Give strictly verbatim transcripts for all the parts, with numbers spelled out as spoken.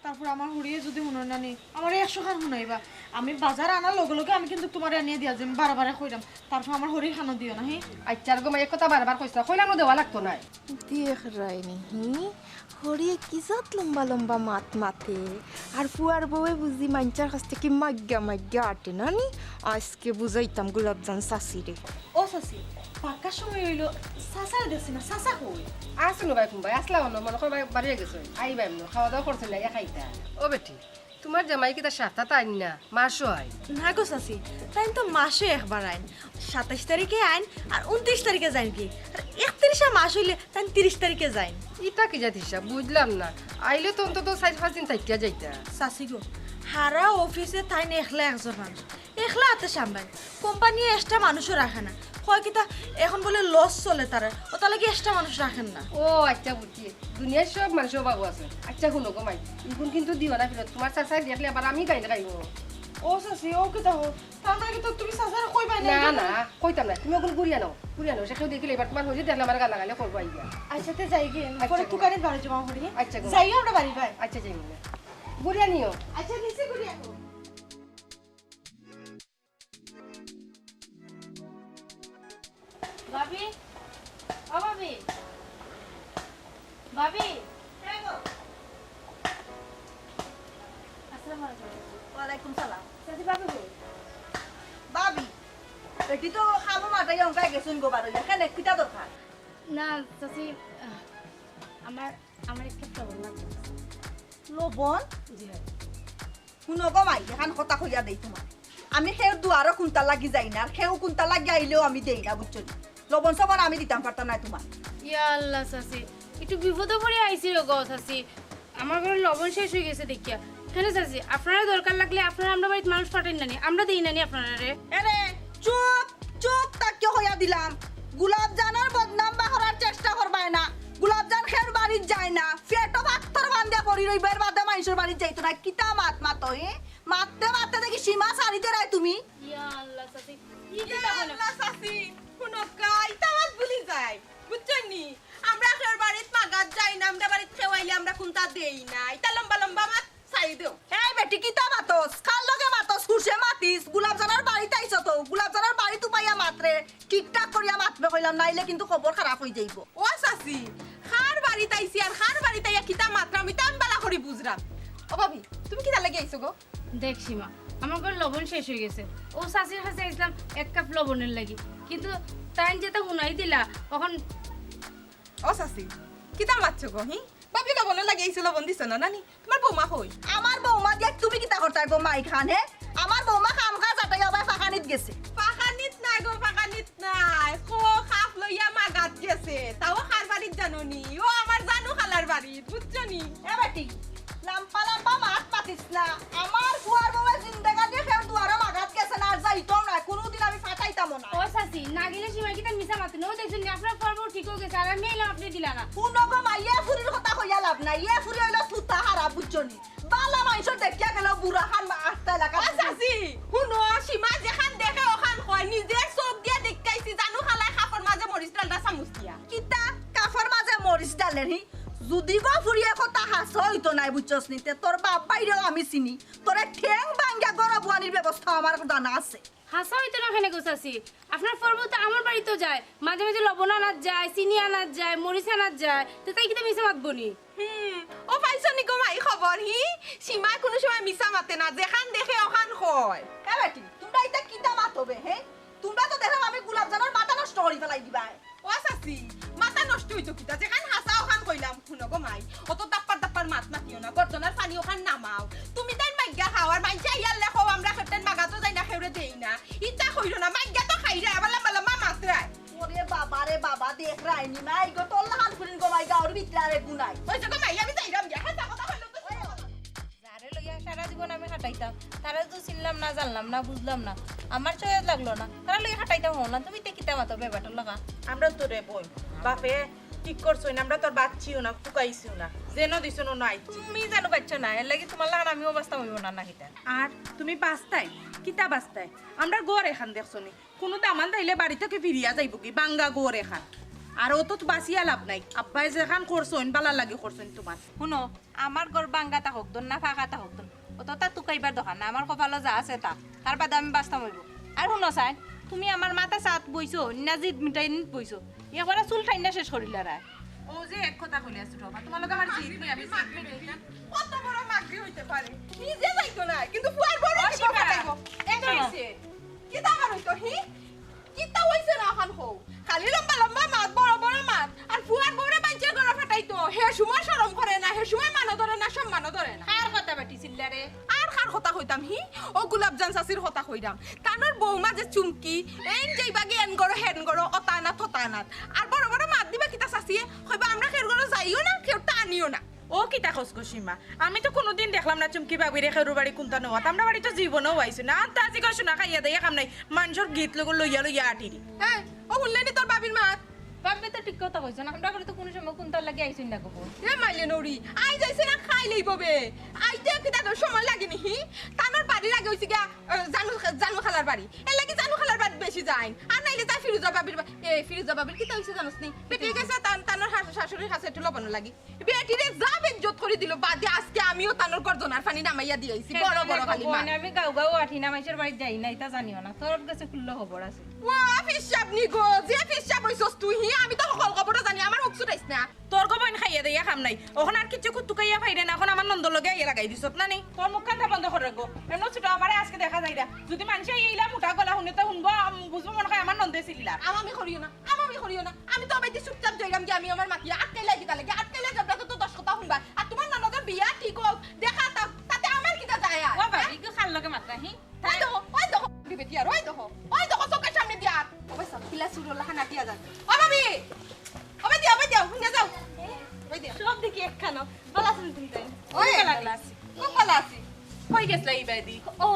তারপর আমার হরিয়ে যদি হুনইন না নি, আমারে একশো খান হুনাইবা। আমি বাজার আনার লগে লগে আমি কিন্তু তুমারে আনিয়া দিয়া যাইমু, বারে বারে কইরাম। তারপর আমার হরির খানো দিও না, হে? আইচ্ছা গো মাই, এক কথা বারবার কইছ না, কইলাম না দেওয়া লাগতো নায়। দেখরায়নি, হি? হরিয়ে কি জাত লম্বা লম্বা মাত মাতে। আর ফুয়ার বউয়ে বুঝি মাইনষর কাছ থাকি মাগিয়া মাগিয়া আটে না নি? আইজকে বুঝাইতাম গোলাপজান চাচিরে। ও চাচি, পাক্কা সময় অইলো, চাচারে দেখছি না, চাচা কই? আছইন ভাই, কুনবায় আছলা অনো, মনো কয় ভাই বাড়ি গেছইন, আইবা এমনে, খাওয়া দাওয়া করছইন না, ইয়া খাইতা। ও বেটি, তুমার জামাই কিতা সাপ্তাত আইন না, মাসো আইন? না গো চাচি, তাইন তো মাসো একবার আইন। সাতাইশ তারিখে আইন আর ঊনত্রিশ তারিখে যাইন কি, আর একত্রিশে মাস অইলে তাইন ত্রিশ তারিখে যাইন। ইটা কি জাত হিসাব বুঝলাম না, আইলে তো অন্তত চাইর পাঁচ দিন থাকিয়া যাইতা। চাচি গো, হারা অফিসে তাইন একলা একজন মানুষ, একলা আতে সামলাইন। কোম্পানিয়ে extra মানুষও রাখে না, কয় কিতা অখন বুলে loss চলে তারার, অতার লাগি extra মানুষ রাখের না। ও আইচ্ছা বুঝছি, দুনিয়ার সব মানুষর অভাব আছে। আইচ্ছা হুনো গো মাই, ইগুন কিন্তু দিও না ফিরত, তুমার চাচায় দেখলে আবার আমি গাইল খাইবো। ও চাচি, ও কিতা কও? তার মানে কিতা তুমি চাচারে কইবায় না না? না, কইতাম না, তুমি অগুন ঘুরিয়া নেও, ঘুরিয়া নেও, সে কেউ দেখিলে এবার তুমার হরিয়ে দেখলে আমার গালাগালি করবো আইয়া। আইচ্ছা, তে যাইগি, আইচ্ছা পরে গো। তুকানিত বারো জমা করি। আইচ্ছা গো। যাইও আমরা বাড়ি ভাই। আইচ্ছা যাইমু। ঘুরিয়া নিও। আইচ্ছা, নিচে ঘুরিয়া নেও। ভাবি, ও ভাবি, ভাবি। হ্যাঁ গো। আসসালামু আলাইকুম। ওয়ালাইকুম সালাম। চাচি, ভাবি কই? ভাবি, এটি তো খামো মাথায় অঙ্কায় গেছইন গো বারো, এখানে কিতা দরকার? না, চাচি, আহ, আমার, আমার একটা প্রবলেম আছে। লবণ? জি হ্যাঁ। হুনো গো মাই, এখান কথা কইয়া দেই তুমার। আমি কেউর দুয়ারো কুন্তা লাগি যাই না, আর কেউ কুন্তা লাগি আইলেও আমি দেই না, বুঝছো নি? লবণ সবন আমি দিতাম পারতাম না তুমার। ইয়া আল্লাহ চাচি, একটু বিপদে পড়ি আইছি গো চাচি। আমার ঘরো লবণ শেষ অই গেছে দেখিয়া। কেনে চাচি, আপনারার দরকার লাগলে আপনারা আমরার বাড়িত মানুষ পাঠাইন না নি, আমরা দেই না নি আপনারারে। এরে, চুপ, চুপ, তাকে কইয়া দিলাম। গোলাপজানর বদনাম বার করার চেষ্টা করবায় না। গোলাপজান কেউর বাড়িত যায় না, পেটো পাত্থর বান্ধিয়া পড়ি রইবো, এর বাদে মাইনষর বাড়িত যাইতো না। কিতা মাত মাতো, হে? মাততে মাততে দেখি সীমা ছাড়ি দেরায় তুমি। ইয়া আল্লাহ চাচি, ই ইয়া কিতা কইলা? আল্লাহ চাচি, হুনক্কা, ইতা মাত ভুলি যাই, বুঝছইন নি? আমরা কেউর বাড়িত মাগাত যাই না, আমরার বাড়িত কেউ আইলে আমরা কুন্তা দেই না, ইতা লম্বা লম্বা মাত ছাড়ি দেও। এই বেটি, কিতা মাতস? কার লগে মাতস? হুশে মাতিস। গোলাপজানর বাড়িত আইছো তো, গোলাপজানর বাড়িত উবাইয়া মাতরে, ঠিকঠাক করিয়া মাতবে কইলাম, নাইলে কিন্তু খবর খারাপ অই যাইবো। ও চাচি, কার বাড়িত আইছি আর কার বাড়িত আইয়া কিতা মাতরাম, ইতা আমি বালা করি বুঝরাম। ও ভাবি, তুমি কিতার লাগি আইছো গো? দেখ সীমা, আমার ঘরো লবণ শেষ অই গেছে, অউ চাচির কাছে আইছলাম এক কাপ লবণর লাগি, কিন্তু তাইন যেতা হুনাই দিলা, অখন ও চাচি, কিতা মাতছো গো, হি? ভাবি লবণর লাগি আইছো, লবণ দিছো না, না নি? তুমার বৌমা কই? আমার বৌমা দিয়া তুমি কিতা করতায় গো মাইখান, হে? আমার বৌমা কাম কাজ আটাইয়া অবায় ফাঁকানিত গেছে। ফাঁকানিত নায় গো, ফাঁকানিত নায়। কো কাপ লইয়া মাগাত গেছে। তাও কার বাড়িত জানো নি? ও আমার জানু খালার বাড়িত, বুঝছো নি? এ বেটি, লাম্বা লাম্বা মাত মাতিস না। আমার ফুয়ার বউয়ে জিন্দেগানিয়ে কেউর দুয়ারো মাগাত গেছে না, আর যাইতোও না, কুনুদিন আমি পাঠাইতামও না। ও চাচি, না গেলে সীমায় কিতা মিছা মাতে না? ও দেখছইন নি, আপনার ফুয়ার বউ ঠিক অই গেছে, আর আমি আইলাম, আপনে দিলা না। হুনো গো মাই, ইয়ে ফুরির কথা কইয়া লাভ নাই, ইয়ে ফুরি অইলো সুতা হারা, বুঝছো নি? বালা মাইনষর দেখিয়া গেলেও বুড়া খান মা আস্তা এলাকা ও চাচি, হুনো, সীমা যেখান দেখে অখান কয়, নিজর চউখ দিয়া দেখিয়া আইছি, জানু খালায় কাপর মাজে মরিচ ডালডা চামুচ দিয়া। কিতা কাপর মাজে মরিচ ডালের হি? যুদি গো ফুরিয়ে কথা হাছা অইতো নায়, বুঝছস নি? তে তোর বাপ ভাইরেও আমি চিনি, তোরে ঠেং ভাঙ্গিয়া গরু বুয়ানির ব্যবস্থা আমার জানা আছে। হাছা অইতো না কেনে গো চাচি? আপনার ফুয়ার বউ তো আমার বাড়িত যায়, মাঝে মাঝে লবণ আনাত যায়, চিনি আনাত যায়, মরিচ আনাত যায়, তে তাই কিতা মিছা মাতবো নি? হুম, ও পাইছো নি গো মাই খবর, হি? সীমায় কুনু সময় মিছা মাতে না, যেখান দেখে অখান কয়। এ বেটি, তুমরা ইতা কিতা মাতো বে, হে? তুমরা তো দেখলাম আমি গোলাপজানর মাথা নষ্ট করি ফালাই দিবায়। ও চাচি, মাথা নষ্ট অইতো কিতা, যেখান হাছা অখান কইলাম। হুনো গো মাই, অত দাপ্পার দাপ্পার মাত মাতিও না, গর্দনার পানি অখান নামাও। তুমি তাইন মাইগ্গা খাও, আর মাইনষে আইয়ারলে কও আমরা কেউর তাইন মাগাতো যাই না, কেউরে দেই না। ইতা কইরো না, মাইগ্গা তো খাইরায়, আবার লাম্বা লাম্বা মাতরায়। ওরে বাবা রে বাবা, দেখরায়নি মাই গো, তোর লাখান ফুরিন গো মাই গাউর ভিতরে আর এগু নাই। ওই যে গো মাই, আমি যাইরাম গিয়া, হাছা কথা কইলে তো যারে লইয়া সারা জীবন আমি কাটাইতাম, তারে তো চিনলাম না, জানলাম না, বুঝলাম না, আমার চয়েস লাগলো না, তারে লইয়া কাটাইতাম হলো না। তুমি তে কিতা মাতো বেবাটার লাগা? আমরা তো রে বইন, বাপে ঠিক করছইন, আমরা তো আর বাচ্চিও না, ফুকাইছিও না, যেন দিছইন অনো আইছি। তুমি যেন বাচ্চা না, এর লাগি তুমার লাখান আমিও বাঁচতাম অইবো না, না কিতা? আর তুমি বাঁচতায়, কিতা বাঁচতায়? আমরার ঘর এখান দেখছো নি? কুনু দামান দাইলে বাড়ি থাকি ফিরিয়া যাইবোগি, ভাঙ্গা ঘর এখান। আর অত তো বাঁচিয়া লাভ নাই, আব্বায় যেখান করছইন, বালার লাগি করছইন তুমার। হুনো, আমার ঘর ভাঙ্গা থাকউক দন না পাকা থাকউক দন, অততা তুকাইবার দরকার না, আমার কপালো যা আছে তা, তার বাদে আমি বাঁচতাম অইবো। আর হুনো চাইন, তুমি আমার মাথা চাত বইছো, না জিদ মিটাইনিত বইছো, একবারে চুল টাইনা শেষ করিলারায়। অউ যে এক কথা কইলে আছে বাবা, তুমার লগে আমার জিদ নাই, আমি জিদ মিটাইতাম। কত বড় মাগরি অইতে পারে, নিজে যাইতো না, কিন্তু ফুয়ার বউরে ও কি শিবা, কথা কইবো? এই তো অইছে। কিতা আবার অইতো, হি? কিতা অইছে না অখান কও? খালি লম্বা লম্বা মাত, বড় বড় মাত। আর ফুয়ার বউরে মাইনষের ঘরো ফাটাইতো। হে সময় শরম করে না, হে সময় মানো ধরে না, সম্মানও ধরে না। কার কথা বেটি চিল্লারে? আর কার কথা কইতাম হি? অউ গোলাপজান চাচির কথা কইরাম। তানর বউমা যে চুমকি, এইন যাইবাগি এন ঘরো, হেন ঘরো, অতা আনাত, থতা আনাত। আর বড় বড় মাত দিবা কিতা চাচিয়ে? কইবা, "আমরা কেউর ঘরো যাইও না, কেউরতা আনিও না।" ও কিতা কস গো সীমা? আমি তো কুনুদিন দেখলাম না চুমকি ভাবিরে কেউর বাড়ি কুন্তা নেওয়াত। আমরার বাড়ি তো জীবনেও আইছে না। আন্তাজি করি হুনা খাইয়া দেইয়া কাম নাই। মানষর গিত লইয়া লইয়া আটিরি। হ্যাঁ, ও হুনলে নি তোর ভাবির মাত? ভাবি তো ঠিক কথা কইছইন। আমরার ঘরো তো কুনু সময় কুন্তার লাগি আইছইন না গো বইন। এ মাইলে নড়ি, আই যাইছে না খাইলেই ববে। আইতে কিতা তোর সময় লাগে নি হি? তানর বাড়ির আগে অইছে গিয়া, আহ, জানু, জানু খালার বাড়ি। এর লাগি জানু খালার বাড়ি বেশি যাইন। আর নাইলে যাই ফিরুজা ভাবির বা-, এ, ফিরুজা ভাবির কিতা অইছে জানোস নি? বেটি গেছে তান-, তানর শাশু-, শাশুড়ির কাছে একটু লবণ লাগি। বেটিরে যা বেইজ্জত করি দিল, বাদে আজকে আমিও তানর গর্দনার পানি নামাইয়া দিয়াইছি। বড় বড় খালি মাত। আমি গাউ গাউ আটি না, মাইনষের বাড়িত যাই না, ইতা জানিও না। তোর গেছে খুললে খবর আছে। ও ফিসাব নি গো, যে ফিসাব অইছস তুই, হি, আমি তো হকল খবরও জানি, আমার মুখ ছুটাইস না। তোর গো বইন খাইয়া দেইয়া কাম নাই, অখন আর কিচ্ছু কুতুকাইয়া পাইরে না, অখন আমার নন্দর লগে আইয়া লাগাই দিছত না নি? তোর মুখখানতা বন্ধ কর গো। এমন ছোট আপারে আজকে দেখা যায় না, যদি মানষে এইলা মোটা গলা হুনে তো হুনবো, আম, বুঝবো মনে হয় আমার নন্দে চিল্লার। আমামি করিও না, আমামি করিও না। আমি তো অবায়দি চুপচাপ যাইরাম গি, আমি আমার মাতিয়া আটকাইলাই কিতা লাগি? আটকাইলাই যাইবা তো, তো দশ কথা হুনবা। আর তুমার ননদর বিয়া ঠিক অউক, দেখা তা-, তাতে আমার কিতা যায় আর? ও ভাবি, ইগু কার লগে মাতরা, হি? ওই দেখো, ওই দেখো, বিবেটি আর, ওই দেখো, ওই দেখো, চউখর সামনেদি আর। ও ভাই সাব, কিলা চুরর লাখান আটিয়া যার। ও ভাবি, ও ভাই দিয়া, ও ভাই দিয়া, হুনে যাও। ও ভাই দিয়া। সব দেখি একখানো। ভালা আছইন তুমি তাইন? ওই, ভালা আছি। খুব ভালা আছি। কই গেছলা ইবায়দি? ও,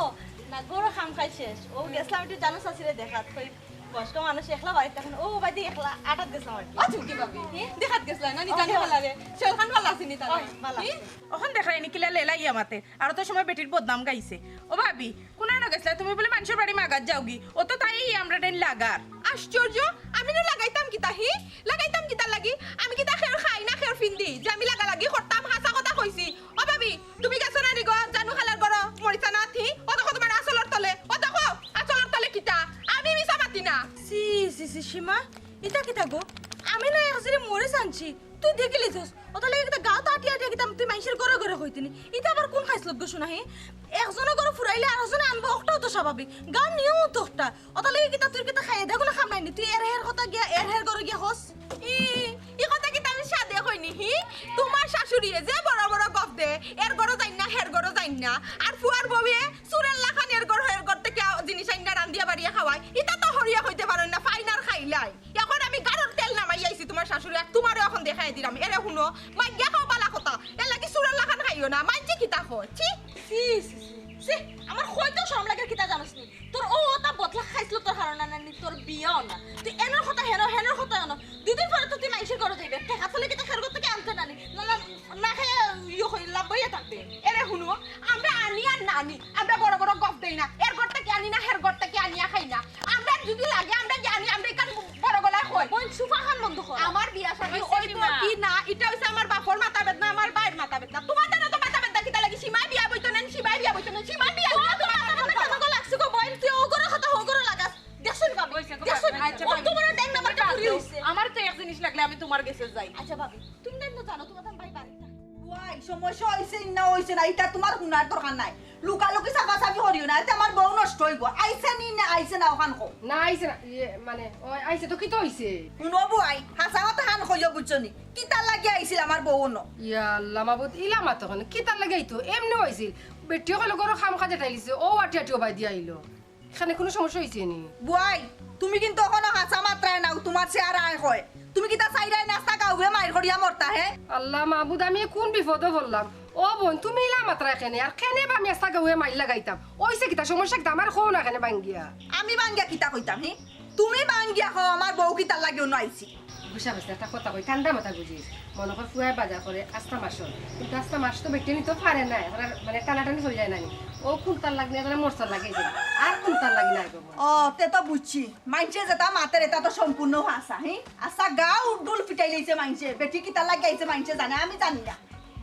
না, ঘরো কাম কাজ শেষ। ও গেছলাম একটু জানু চাচিরে দেখাত। কই বয়স্ক মানুষ একলা বাড়িত থাকইন। ও বায়দি একলা আটাত গেছলাম আর কি। আচ্ছা, কি ভাবি? হি? দেখাত গেছলা না নি? ও, জানু ভালা। খালারে। শেরখান ভালা আছে নি তাইন? ও, ভালা হি? আছে। অখন দেখরায়নি কিলা লেলাইয়া মাতে। আর অত সময় বেটির বদনাম গাইছে। ও ভাবি, কুনানো গেছলা? তুমি বুলে মানষর বাড়ি মাগাত যাওগি। অত তাই আমরা টাইন লাগার। আশ্চর্য, আমি না লাগাইতাম কিতা হি? লাগাইতাম কিতার লাগি? আমি কিতা কেউর খাই না কেউর ফিন্দি যে আমি লাগালাগি করতাম? হাছা কথা কইছি। ও ভাবি, তুমি গেছো না নি গো জানু খালার ঘরো মরিচ আনাত হি? ও দেখো তুমার আচলর তলে, ও দেখো আচলর তলে কিতা? আমি মিছা মাতি না। ছি, ছি, ছি, সীমা, ইতা কিতা গো? আমি না এক জুড়ি মরিচ আনছি, তুই দেখিলিছস? অতার লাগি কিতা গাউত আটিয়া আটিয়া কিতা তুই মাইনষর ঘরো ঘরো কইতে নি? ইতা আবার কুন খাইছলত গো সোনা হে? একজনর ঘরো ফুরাইলে আরকজনে আনবো, অকটাও তো স্বাভাবিক। গাউর নিয়মও তো অকটা। অতার লাগি কিতা তুই কিতা খাইয়া দেগুনা কাম নাই নি? তুই এর হের কথা গিয়া, এর হের ঘরো গিয়া কস? ই, ই কথা কিতা আমি সাদে কইনি হি? তুমার শাশুড়িয়ে যে বড় বড় গফ দে, এর ঘরো যাইন না, হের ঘরো যাইন না। আর ফুয়ার বউয়ে চুরর লাখান এর ঘর, হের ঘর থাকি জিনিস আইন্না রান্দিয়া বাড়িয়া খাওয়ায়। ইতা তো হরিয়া কইতে পারইন না, ফাইন আর খাইলাই। অখন আমি গারর তেল নামাইয়া আইছি তুমার শাশুড়ি, আর তুমারেও অখন দেখাই দিরাম। এরে হুনো, মাইগ্গা খাও বালা কথা, এর লাগি চুরর লাখান খাইও না। মাইনষে কিতা কয়? ছি! ছি, ছি, ছি, ছি, আমার কইতেও শরম লাগের, কিতা জানোস নি? তোর অউ অতা বদলা খাইছলত তোর কারণে না নি, তোর বিয়াও না। তুই এনর কথা হেনো, হেনর কথা হেনো। দুইদিন পরে তো তুই মাইনষর ঘরো যাইবে। টেকা থলে কিতা হের ঘর থাকি আনতে না নি? না, না, না খাইয়া ইয়ে করি লাম্বাইয়া থাকবে। এরে হুনো, আমরা আনি আর না আনি, আমরা বড় বড় গফ দেই না। এর ঘর থাকি আনি না, হের ঘর থাকি আনিয়া খাই না। আমরা যদি লাগে, আমরা জানি, আমরা ইখান বড় গলায় কই। বইন, সুফা খান বন্ধ কর। আমার বিয়া শাদী অইছে অইবো কি না, ইটা অইছে আমার বাপর মাথা বেদনা, আমার ভাইর মাথা বেদনা। তুমার জানো তো মাথা বেদনা কিতা লাগি? সীমায় বিয়া বইতো না, সীমায় বিয়া বইতো না, সীমায় বিয়া বইতো না। তোর মাথা বেদনা কেন লাগছে গো বইন? তুই অউ ঘরর কথা অউ ঘরো লাগাস। দেখছো নি ভাবি? অইছে গো, দেখছো নি? আচ্ছা, অত বড় ড্যাং নাম্বারটা পুরি অইছে। আমার তো এক জিনিস লাগলে আমি তুমার গেছে যাই। আচ্ছা ভাবি, তুমি না জানো তুমার ভাই বাড়িত না। ওয়াই, সমস্যা অইছে না অইছে না, ইটা তুমার হুনার দরকার নাই। লুকালুকি চাপাচাপি করিও না, এতে আমার বউ নষ্ট অইবো। আইছে নি না আইছে না অখান কও। না আইছে না, ইয়ে, মানে, ও আইছে তো কিতা অইছে? হুনো বুয়াই, হাছা কথা খান কইও বুঝছো নি? কিতার লাগি আইছিল আমার বউ অনো? ইয়া আল্লাহ মাবুদ, ইলা মাতো কেনে? কিতার লাগি আইতো? এমনেউ আইছিল। বেটিয়ে কইলো ঘরো কাম কাজ এটাইলিছে, অউ আটি আটি অবায়দি আইলো। ইখানে কুনু সমস্যা অইছে নি? বুয়াই, তুমি কিন্তু অখনো হাছা মাতরায় নাও, তুমার চেহারায় কয়। তুমি কিতা চাইরায় নি আস্তা গাউয়ে মাইর করিয়া মরতা, হে? আল্লাহ মাবুদ, আমি কুন বিপদো পড়লাম? ও বইন, তুমি ইলা মাতরায় কেনে? আর কেনে বা আমি আস্তা গাউয়ে মাইর লাগাইতাম? অইছে কিতা, সমস্যা কিতা? আমারে কও না কেনে ভাঙ্গিয়া। আমি ভাঙ্গিয়া কিতা কইতাম, হে? তুমি ভাঙ্গিয়া কও, আমার বউ কিতার লাগি অনো আইছিল? গুছা বাছা একটা কথা কই, ঠান্ডা মাথায় বুঝিস। মনো কর ফুয়ায় বাজার করে আস্তা মাসর, কিন্তু আস্তা মাস তো বেটিয়ে নিতো পারে না, এবার মানে টানাটানি চলি যায় না নি। অউ কুন্তার লাগ নি, এবার মরচার লাগাই যায়। আর কুনটার লাগি নাই গো বইন? ও, তে তো বুঝছি। মাইনষে যেটা মাতের, এটা তো সম্পূর্ণ হাছা, হি? আচ্ছা, গাউ ঢুল ফিটাই লইছে মাইনষে। বেটি কিতার লাগি আইছে মাইনষে জানে, আমি জানি না।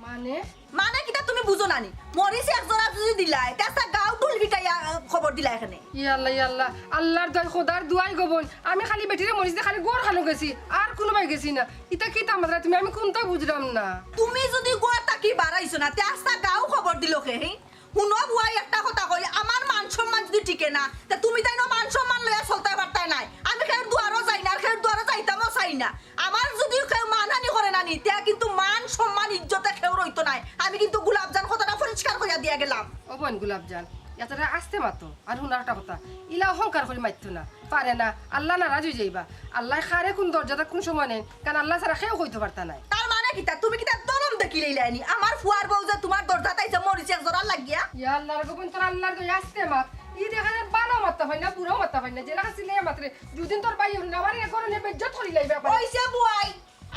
মানে? মানে কিতা তুমি বুঝো না নি? মরিচ এক জোড়া যদি দিলায়, তে আচ্ছা গাউ ঢুল ফিটাইয়া, আহ, খবর দিলায় কেনে। ইয়া আল্লাহ, ইয়া আল্লাহ, আল্লাহর দোয়াই, খোদার দোয়াই গো বইন। আমি খালি বেটিরে মরিচ দিয়া খালি ঘর খানো গেছি, আর কুনুবায় গেছি না। ইতা কিতা মাতরায় তুমি? আমি কুনটা বুঝলাম না। তুমি যদি ঘর থাকি বারাইছো না, তে আচ্ছা গাউ খবর দিলো কে, হি? হুনো বুয়াই, একটা কথা কই, আমার মান সম্মান যদি টিকে না, তে তুমি তাইন মান সম্মান লইয়া চলতায় পারতায় নায়। আমি কেউর দুয়ারো যাই না, আর কেউর দুয়ারো যাইতামও চাই না। আমার যদি কেউ মানহানি করে না নি, তে কিন্তু মান সম্মান ইজ্জতে কেউ রইতো নায়। আমি কিন্তু গোলাপজান কথাটা পরিষ্কার কইয়া দিয়া গেলাম। ও বইন গোলাপজান, এতটা আস্তে মাতো। আর হুনো একটা কথা, ইলা অহংকার করি মাতিও না, পারে না, আল্লাহ নারাজ অই যাইবা। আল্লায় কারে কুন দরজাত কুন সময় নেইন, কারণ আল্লাহ ছাড়া কেউ কইতো পারতা নায়। তার মানে কিতা? তুমি কিতা ধরম দেখিলাইলায় নি? আমার ফুয়ার বউ যে তুমার দরজাত আইছে মরিচ এক জোড়া লাগিয়া? ইয়া আল্লাহ রে গো বইন, তোর আল্লাহর দোয়াই আস্তে মাত। ই দেখা যায় ভালাও মাততা পারে না, বুরাও মাততা পারে না, যেলা খাসি লে মাতরে। দুদিন তোর ভাই হুনলে আমারে এক ঘরো নিয়া বেইজ্জত করিলাইবা। অইছে বুয়াই,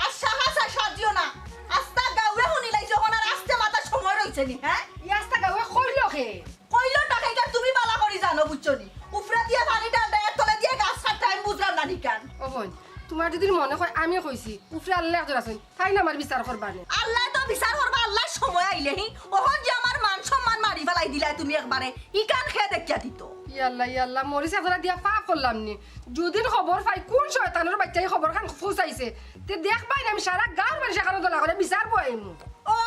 আর সাহস আর সাজিও না। আস্তা গাউয়ে হুনিলাইছে, অখন আর আস্তে মাতার সময় রইছে নি, হে? ই আস্তা গাউয়ে কইলো কে? কইলো তা কে, ইটা তুমি ভালা করি জানো, বুঝছো নি? উপরে দিয়া পানি ঢালরায়, তলে দিয়া গাছ কাটরায়, আমি বুঝলাম না নি কেন। ও বইন, তুমার যদি মনে কয় আমি কইছি, উপরে আল্লাহ একজন আছইন, তাইন আমার বিচার করবা নে। আল্লায় তো বিচার করবা, আল্লাহর সময় আইলে হি। অখন যে আমার মান সম্মান মারি ফালাই দিলায় তুমি একবারে, ইখান কে দেখিয়া দিতো? ইয়া আল্লাহ, ইয়া আল্লাহ, মরিচ এক জোড়া দিয়া পাপ করলাম নি। যুদিন খবর পাই কুন শয়তানর বাইচ্চায় খবরখান পৌঁছাইছে, তে দেখবায়নে আমি সারা গাউর মানষে কানো দলা করি বিচার বওয়াইমু। ও,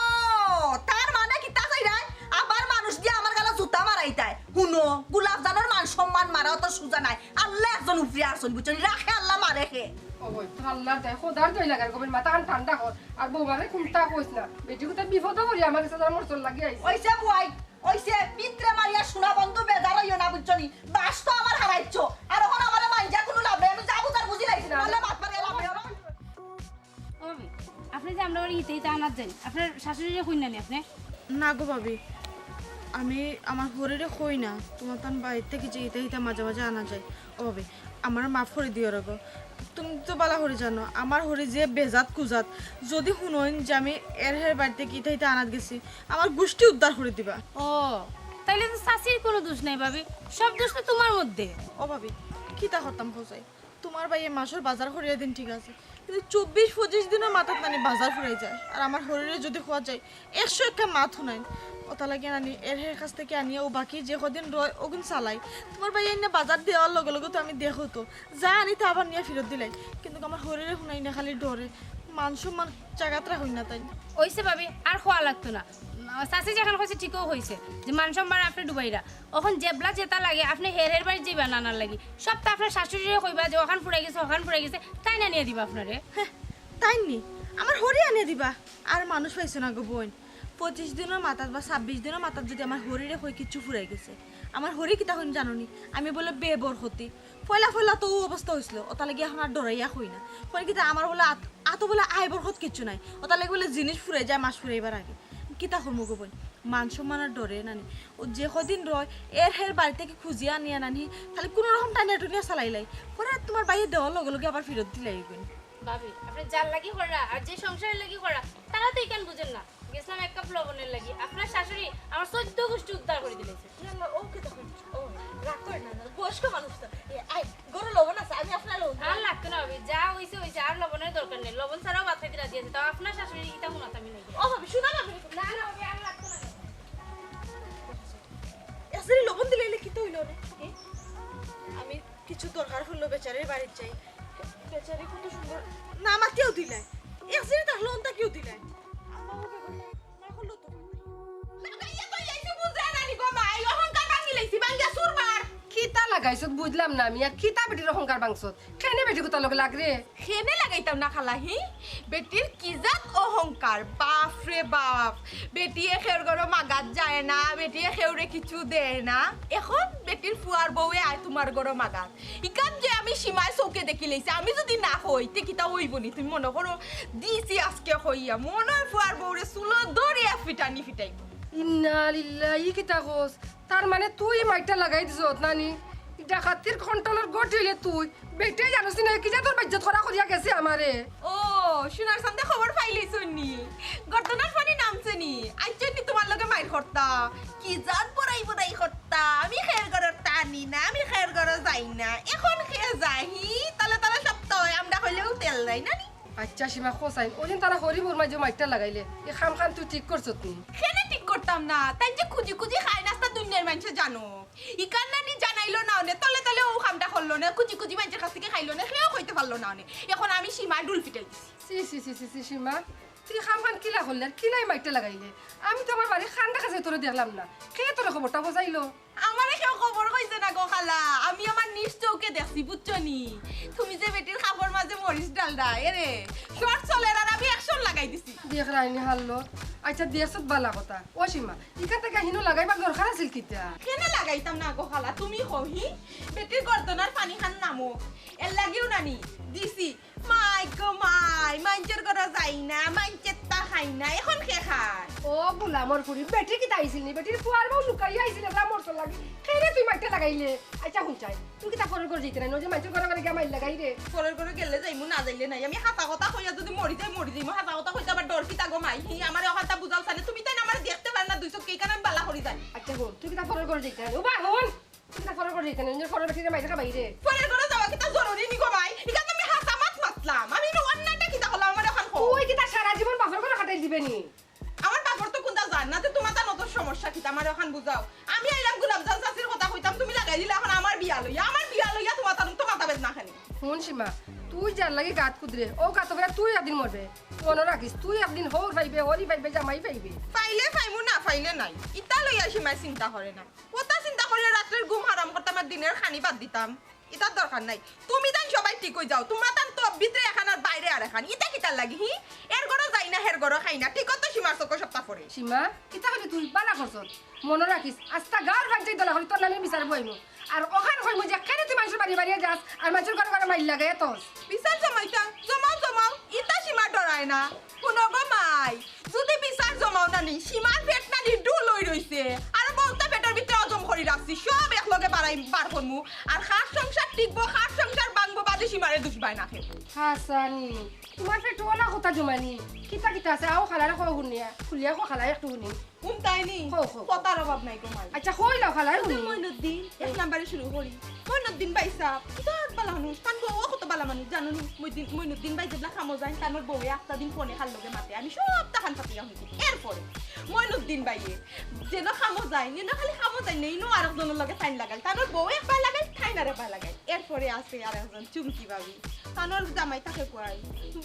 তার মানে কিতা কইরায়? আবার মানুষ দিয়া আমার গালো জুতা মারাইতায়। হুনো, গোলাপজানর মান সম্মান মারা অত সুজা নায়। আল্লাহ একজন উপরে আছইন, বুঝছো নি? রাখে আল্লাহ, মারে কে। ও বইন, তোর আল্লাহর দোয়াই, খোদার দোয়াই লাগার গো বইন, মাথাখান ঠান্ডা কর। আর বউমারে কুনতা কইস না। বেটি কুনতা বিপদো পড়ি আমার গেছে তার মরচর লাগি আইছে। অইছে বুয়াই, অইছে। পিতরে মারিয়া সোনা বন্ধু বেজার অইও না, বুঝছো নি? বাস তো আমার হারাইছো। আর অখন আমারে মাইঞ্জা কুনু লাভ নাই। আমি যা বুঝার বুঝিলাইছি। নাইলে মাত মারিয়া লাভ নাই। ও ভাবি, আপনে যে আমরার বাড়ি ইতা ইতা আনাত যাইন, আপনার শাশুড়িরে কইন না নি আপনে? না গো ভাবি, আমি আমার হরিরে কই না, তুমার তান বাড়িত থাকি যে ইতা ইতা মাঝে মাঝে আনা যায়। ও ভাবি, আমারে মাফ করি দিও রে গো। তুমি তো ভালা করি জানো, আমার হরি যে বেজাত কুজাত, যদি হুনইন যে আমি এর হের বাড়িত থাকি ইতা ইতা আনাত গেছি, আমার গুষ্টি উদ্ধার করি দিবা। ও, তাইলে তো চাচির কুনু দুষ নাই ভাবি, সব দুষ তো তুমার মধ্যে। ও ভাবি, কিতা করতাম কও চাই? তুমার ভাইয়ে মাসর বাজার করিয়া দিন ঠিক আছে, কিন্তু চব্বিশ পঁচিশ দিনর মাথাত নানি বাজার ফুরাই যায়। আর আমার হরিরে যদি কওয়া যায়, একশো একটা মাত হুনাইন। অতা লাগিয়া নানি এর হের কাছ থাকি আনিয়া অউ বাকি যে কদিন রয় অগুন চালাই। তুমার ভাইয়ে আইনা বাজার দেওয়ার লগে লগে তো আমি দেখো তো, যা আনি তা আবার নিয়া ফিরত দিলাই। কিন্তু আমার হরিরে হুনাই না, খালি ডরে, মান সম্মান জাগাত রাখইন না তাইন। অইছে ভাবি, আর কওয়া লাগতো না। চাচি যেখান কইছে ঠিকউ কইছে যে মান সম্মান আপনে ডুবাইরা। অখন যেবলা যেতা লাগে আপনে হের হের বাড়িত যাইবা নানার লাগি। সব তো আপনার শাশুড়িরে কইবা যে অখান ফুরাই গেছে, অখান ফুরাই গেছে, তাইন আনিয়া দিবা আপনারে। হ্যাঁ, তাইন নি? আমার হরি আনিয়া দিবা। আর মানুষ পাইছো না গো বইন। পঁচিশ দিনর মাথাত বা ছাব্বিশ দিনর মাথাত যদি আমার হরিরে কই কিচ্ছু ফুরাই গেছে, আমার হরি কিতা কইন জানো নি? আমি বুলে বেবরকতি। পয়লা পয়লা তো অউ অবস্থা অইছিল, অতা লাগি অখন আর ডরাইয়া কই না। কইন কিতা আমার বুলে আত-, আতো বুলে আয় বরকত কিচ্ছু নাই, অতা লাগি বুলে জিনিস ফুরাই যায় মাস ফুরাইবার আগে। কিতা করমু গো বইন, মান সম্মানর ডরে নানি। অউ যে কদিন রয়, এর হের বাড়ি থাকি খুজিয়া আনিয়া নানি, খালি কুনু রকম টানিয়া টুনিয়া চালাইলাই। পরে তুমার ভাইয়ে দেওয়ার লগে লগে আবার ফিরত দিলাই গইন। ভাবি, আপনে যার লাগি কররা, আর যে সংসারের লাগি কররা, তারা তো ইখান বুঝইন না। গেছিলাম এক কাপ লবণের লাগি, আপনার শাশুড়ি আমার চৌদ্দ গুষ্টি উদ্ধার করি দিলাইছে। ইয়াল্লা, ও কিতা কইন? ও, রাগ করেন না, বয়স্ক মানুষ তো। এ, আই, ঘরো লবণ আছে, আমি আপনার লবণ আর লাগতো না ভাবি, যা অইছে অইছে, আর লবণের দরকার নাই। লবণ ছাড়াও ভাত খাইতে রাজি আছি, তাও আপনার শাশুড়ি ইতা হুনাত আমি নাই। ও ভাবি, শুনা না ভাবি। না, না ভাবি, আর লাগতো না। এসরি লবণ দিলে এলে কিতা অইলো রে? এ? আমি কিছু দরকার পড়লো বেচারির বাড়িত যাই। বেচারি কত সুন্দর না মাতিয়াও দিলায়। এসরি তার লবণ তাকিও দিলায়। আল্লাহ, ও বেগুন, না করলো তো। লাগাইয়া তো এই যে বুঝে না নি গো মা, এই অহংকার ভাঙি লাইছি, ভাঙিয়া চুরমার। কিতা লাগাইছত বুঝলাম না আমি, আর কিতা বেটির অহংকার ভাঙছত? কেনে বেটি কুতার লগে লাগরে? কেনে লাগাইতাম না খালা, হি? বেটির কি জাত অহংকার, বাপ রে বাপ। বেটিয়ে কেউর ঘরো মাগাত যায় না, বেটিয়ে কেউরে কিছু দেয় না। এখন বেটির ফুয়ার বউয়ে আয় তুমার ঘরো মাগাত। ইখান যে আমি সীমায় চউখে দেখিলাইছি, আমি যদি না কই, তে কিতা অইবো নি? তুমি মনো করো, দিছি আজকে কইয়া, মনো অয় ফুয়ার বউরে চুলো ধরিয়া ফিটানি ফিটাইবো। ইন্না লিল্লাহ, ই কিতা কস? তার মানে তুই মাইরটা লাগাই দিছত, নানি? ই ডাকাতির কন্ট্রোলর গটি অইলে তুই। বেটিয়ে জানোস নি, কি যে তোর বেইজ্জত করা করিয়া গেছে আমারে। ও, সোনার চান্দে খবর পাইলাইছইন নি? গর্দনার পানি নামছে নি? আইছইন নি তুমার লগে মাইর করতা? কি জাত বড়াই বড়াই করতা? তা আমি খের ঘরর তানি না, আমি খের ঘরো যাই না। এখন কে যাই, হি? তালে তালে সব তয়, আমরা কইলেও তেল দেয় না নি? আইচ্ছা সীমা, কও চাইন, অউ দিন তারা হরিপুর মাঝে মাইরটা লাগাইলে, ই কামখান তুই ঠিক করছত নি? কেনে ঠিক করতাম না? তাইন যে খুজি খুজি খাইন, আস্তা দুনিয়ার মানষে জানো। ইখান না নি জানাইলো না অনে, তলে তলে অউ কামটা করলো না, খুজি খুজি মানষর কাছ থাকি খাইলো না, কেউ কইতে পারলো না অনে। এখন আমি সীমার ঢুল পিটাই দিছি। ছি, ছি, ছি, ছি, ছি, সীমা, তুই কামখান কিলা করলে আর কিলাই মাইরটা লাগাইলে? আমি তো আমার বাড়ির কান্দা কাছে তোরে দেখলাম না। কে তোরে খবরটা পৌঁছাইলো? আমারে কেউ খবর কইছে না গো খালা, আমি আমার নিজ চউখে দেখছি, বুঝছো নি? তুমি যে বেটির কাপড় মাঝে মরিচ ডালরায়, এরে, short চলের আর আমি action লাগাই দিছি। দেখরায়নি হাল্লত। আইচ্ছা, দেখছত বালা কথা। ও সীমা, ইখান থাকি হিনো লাগাইবার দরকার আছিল কিতা? কেনে লাগাইতাম না গো খালা, তুমি কও হি? বেটির গর্দনার পানিখান নামো, এর লাগিও না নি দিছি। মাই গো মাই, মাইনষর ঘরো যাই না, মাইনষেরতা খাই না, এখন কে খায়? ও গোলামর ফুড়ি, বেটির কিতা আইছিল নি? বেটির ফুয়ার বউ লুকাইয়া আইছিল, এগুলা মরছর লাগি। কেনে তুই মাইরটা লাগাইলে? আইচ্ছা, হুন চাই, তুই কিতা পরর ঘরো যাইতে নায়? নইলে মাইনষর ঘরো গিয়া মাইর লাগাইরে। পরর ঘরো গেলে যাইমু, না যাইলে নাই। আমি হাছা কথা কইয়া যুদি মরি যাই, মরি যাইমু। হাছা কথা কইতে আবার ডর কিতা গো মাই? হি, আমারে অখানতা বুঝাও চাইন। তুমি তাইন আমারে দেখতে পারো না, দুই চউখ কিখান আমি বালা করি জানি। আইচ্ছা, হুন, তুই কিতা পরর ঘরো যাইতে নায়? ও বা, হুন। তুই কিতা পরর ঘরো যাইতে নায়, নিজর পরর বেটিরে মাইর খাবাইরে। পরর ঘরো যাওয়া কিতা জরুরি নি গো মাই? ইখান তো আমি হাছা মাত মাতলাম। আমি ইনো অন্যায়টা কিতা করলাম, আমারে অখান কও। তুই কিতা সারা জীবন বাপর ঘরো কাটাই দিবে নি? আমার বাপর তো কুনতা জান না, তে তুমার তান অত সমস্যা কিতা, আমারে অখান বুঝাও। আমি আইলাম গোলাপজান চাচির কথা কইতাম, তুমি লাগাই দিলা অখন আমার বিয়া লইয়া। আমার বিয়া লইয়া তুমার তান তো মাথা বেদনা খানি। হুন সীমা, তুই যার লাগি গাত কুদরে, অউ গাতো ফেরা তুই একদিন মরবে। মনো রাখিস, তুই একদিন হউর পাইবে, হরি পাইবে, জামাই পাইবে। পাইলে পাইমু, না পাইলে নাই। ইতা লইয়া সীমায় চিন্তা করে না। অতা চিন্তা করিয়া রাত্রের ঘুম হারাম করতাম আর দিনের খানি বাদ দিতাম, ইতার দরকার নাই। তুমি তাইন সবাই ঠিক অই যাও, তুমার তান তো ভিতরে এখান আর বাইরে আর এখান। ইতা কিতার লাগি, হি? এর ঘরো যাই না, হের ঘরো খাই না, ঠিক তো সীমার চউখো সবতা পড়ে। সীমা, কিতা কইলি তুই? বালা করছত। মনো রাখিস, আস্তা গাউর পঞ্চাইত দলা করি তোর নামে বিচার বইমু। আর অখান কইমু যে কেনে তুই মাইনষর বাড়ি বাড়ি যাস আর মাইনষর ঘরো ঘরো মাইর লাগাইয়া থস। বিচার জমাইতা, জমাও, জমাও, ইতা সীমা ডরায় না। হুনো গো মাই, যুদি বিচার জমাও না নি, সীমার পেট না নি ঢুল অই রইছে। আর বউতা পেটর ভিতরে হজম করি রাখছি, সব একলগে বাড়াই বার করমু। আর কার সংসার টিকবো, কার সংসার ভাঙবো, বাদে সীমারে দুষবায় না কেউ। হাছানি, তুমার পেটো অলা কথা জমানি। কিতা কিতা আছে, আও খালারে কও হুনিয়া, খুলিয়া কও খালায় একটু হুনি। হুনতায়নি? কও, কও। কথার অভাব নাই গো মাই। আইচ্ছা, কইলাও খালায় হুনি। মইনুদ্দিন, এক নাম্বারে শুরু করি। মইনুদ্দিন ভাইসাব, কিতা বালা মানুষ, তান বউও কত বালা মানুষ, জানো নি? মইদিন-, মইনুদ্দিন ভাই যেবলা কামো যাইন, তান বউয়ে আস্তা দিন ফোনে কার লগে মাতে, আমি সবতা কান পাতিয়া হুনছি। এরপরে মইনুদ্দিন ভাইয়ে যেন কামো যাইন, ইনো খালি কামো যাইন না, ইনো আরক জনর লগে তাইন লাগাইল, তান বউয়ে একবার লাগাইল, তাইন আরকবার লাগাইল। এরপরে আছে আরক জন চুমকি ভাবি, তান জামাই থাকে কই?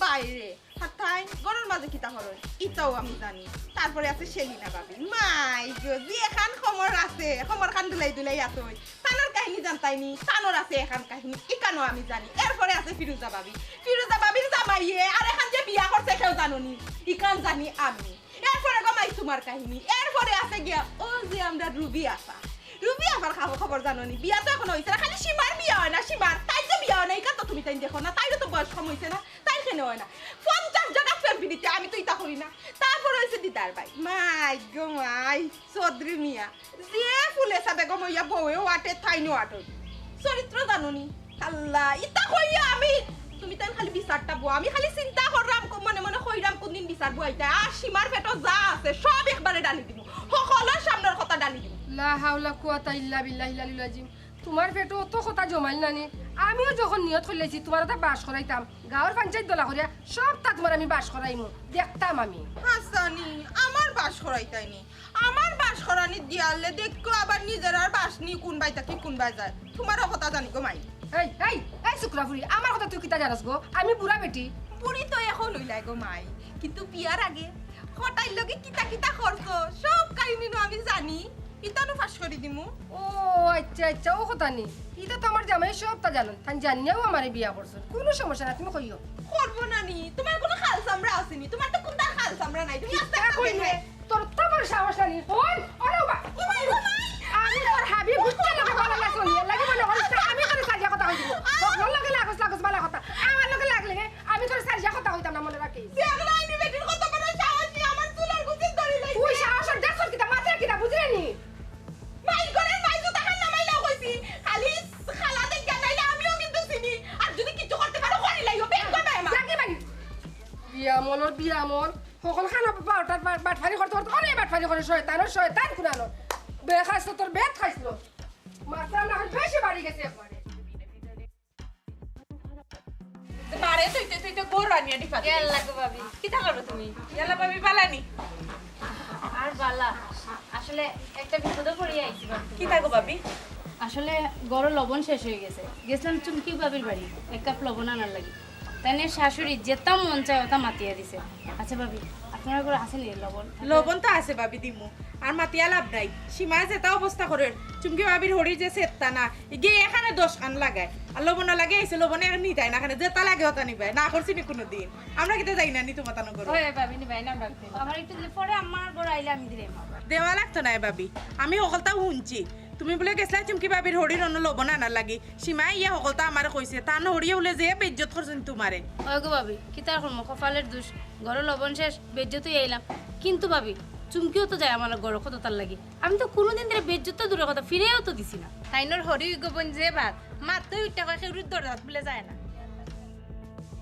বাইরে। আর তাইন ঘরর মাঝে কিতা করইন, ইতাও আমি জানি। তারপরে আছে সেলিনা ভাবি। মাই গো, যে এখান খবর আছে, খবর খান দুলাই দুলাই আতই। তানর কাহিনী জানতায়নি, তানর আছে এখান কাহিনী, ইখানও আমি জানি। এরপরে আছে ফিরুজা ভাবি। ফিরুজা ভাবির জামাইয়ে আর এখান যে বিয়া করছে কেউ জানো নি, ইখান জানি আমি। এরপরে গো মাই তুমার কাহিনী। এরপরে আছে গিয়া ও যে আমরার রুবি আফা। রুবি আফার খবর, খবর জানো নি? বিয়া তো এখনো অইছে না, খালি সীমার বিয়া অয় না, সীমার। তাইর যে বিয়া অয় না, ইখান তো তুমি তাইন দেখো না, তাইরও তো বয়স কম অইছে না। তাইর কেনে অয় না? পঞ্চাশ জনার প্রেম পিরিতে আমি তো ইতা করি না। তারপরে অইছে দিদার ভাই। মাই গো মাই, চৌধুরী মিয়া। যে ফুলে সাবে গো মইয়া বউয়েও আটে, তাইনও আটে। চরিত্র জানো নি? আল্লাহ, ইতা কইয়া আমি, তুমি তাইন খালি বিচারটা বও। আমি খালি চিন্তা কররাম, ক-, মনে মনে কইরাম কুনদিন বিচার বওয়াইতা। আর সীমার পেটো যা আছে, সব একবারে ডালি দিমু। হকলর সামনর কথা ডালি দিমু। লা হাওলা কুওয়াতা ইল্লা বিল্লাহিল আলিয়্যিল আজিম। তুমার পেটো অত কথা জমাইল না নি? আমিও যখন নিয়ত করিলাইছি, তুমার অতা বাস করাইতাম। গাউর পঞ্চাইত দলা করিয়া সবতা তুমার আমি বাস করাইমু, দেখতাম আমি। হাছানি, আমার বাস করাইতায়নি। আমার বাস করানি দিয়ালে দেখো আবার নিজেরার বাস নি কুনবায় থাকি কুনবায় যায়। তুমারও কথা জানি গো মাই। এই, এই, এই শুক্রা ফুড়ি, আমার কথা তুই কিতা জানস গো? আমি বুড়া বেটি। বুড়ি তো এখন অইলায় গো মাই, কিন্তু বিয়ার আগে কটাইর লগে কিতা কিতা করছো, সব কাহিনী নু আমি জানি। ইতানু ফাঁস করি দিমু। ও আইচ্ছা, আইচ্ছা, অউ কথা নি। ইতা তো আমার জামাইয়ে সবতা জানইন। তাইন জানিয়াও আমারে বিয়া করছইন। কুনু সমস্যা না, তুমি কইও। করবো না নি? তুমার কুনু খাল চামড়া আছে নি? তুমার তো কুনতার খাল চামড়া নাই। তুমি আস্তা কিতা কইলে? বেটায়। তোর তো বড় সাহস নাই। ওই, ওরে বাবা। ও মাই গো মাই। আমি তোর হাবি বুঝতে লাগে বালা লাগছে। এর লাগি মনে করিস না, আমি তোরে সারিয়া কথা কই দিমু। তোর লগে লাগস, লাগস বালা কথা। আমার লগে লাগলে আমি তোরে সারিয়া কথা কইতাম না, মনে রাখিস। দেখলায়নি বেটির কত বড় সাহস, নি আমার চুলর গুছি ধরিলাইছে। তুই সাহস আর দেখছস কিতা, মাত্রা কিতা, বুঝলে নি? মাই ঘরর মাই জুতা খান নামাইলাও কইছি। খালি খালা দেখিয়া নাইলে আমিও কিন্তু চিনি। আর যুদি কিচ্ছু করতে পারো, করিলাইও, বের করবে আমার। জাগি মারি। বিয়ামলর বিয়ামল, হকল খানা বারোটার বা-, বাটফারি করতে করতে অনেক বাটফারি করে শয়তানর শয়তান কুনানর। বে খাইছো, তোর বেত খাইছো। মাথা না হয় বেশি বাড়ি গেছে একবারে। মারে তুই তুই তুই তো গরু আনিয়া দিবা। ইয়াল্লা গো ভাবি। কিতা করো তুমি? ইয়াল্লা ভাবি, বালানি? আর বালা, আসলে একটা বিপদে পড়ি আইছি ভাবি। কিতা গো ভাবি? আসলে ঘরো লবণ শেষ হয়ে গেছে, গেছিলাম চুমকি ভাবির বাড়ি এক কাপ লবণ আনার লাগি। তাইনে শাশুড়ি যেতা মন চায় ওতা মাতিয়া দিছে। আচ্ছা ভাবি, আপনার ঘরে আছে নি লবণ? লবণ তো আছে ভাবি, দিমু। আর মাতিয়া লাভ নাই, সীমায় যেতা অবস্থা করে, চুমকি ভাবির হড়ি যে সেত্তা না, ইগে এখানে দশ খান লাগায়, আর লবণ লাগে আইছে, লবণে আর নিতায় না, এখানে যেতা লাগে ওতা নিবায়, না করছি নি কোনোদিন। আমরা কিতা যাই না নি তোমার তানো করো? ওই ভাবি, নিবাই না আমরা। আমার একটু দিলে পরে আমার ঘরে আইলে আমি দিলে। দেওয়া লাগতো না ভাবি, আমি হকলতাও শুনছি। তুমি বুলে গেছলা চুমকি ভাবির হড়ির অন্য লবণ আনার লাগি, সীমায় ইয়া হকলতা আমারে কইছে, তান হড়িয়ে বুলে যে বেইজ্জত করছইন তোমারে। ওই গো ভাবি, কিতার করমু, কপালের দোষ, ঘরো লবণ শেষ, বেইজ্জত হইয়া আইলাম। কিন্তু ভাবি, চুমকিও তো যায় আমার ঘরো কত তার লাগি। আমি তো কোনোদিন ধরে বেইজ্জত তো দূরের কথা, ফিরেও তো দিছি না। তাইনর হরি গো বইন যে বাদ, মাত তো উঠতে কয়, কেউর দরজাত বুলে যায় না।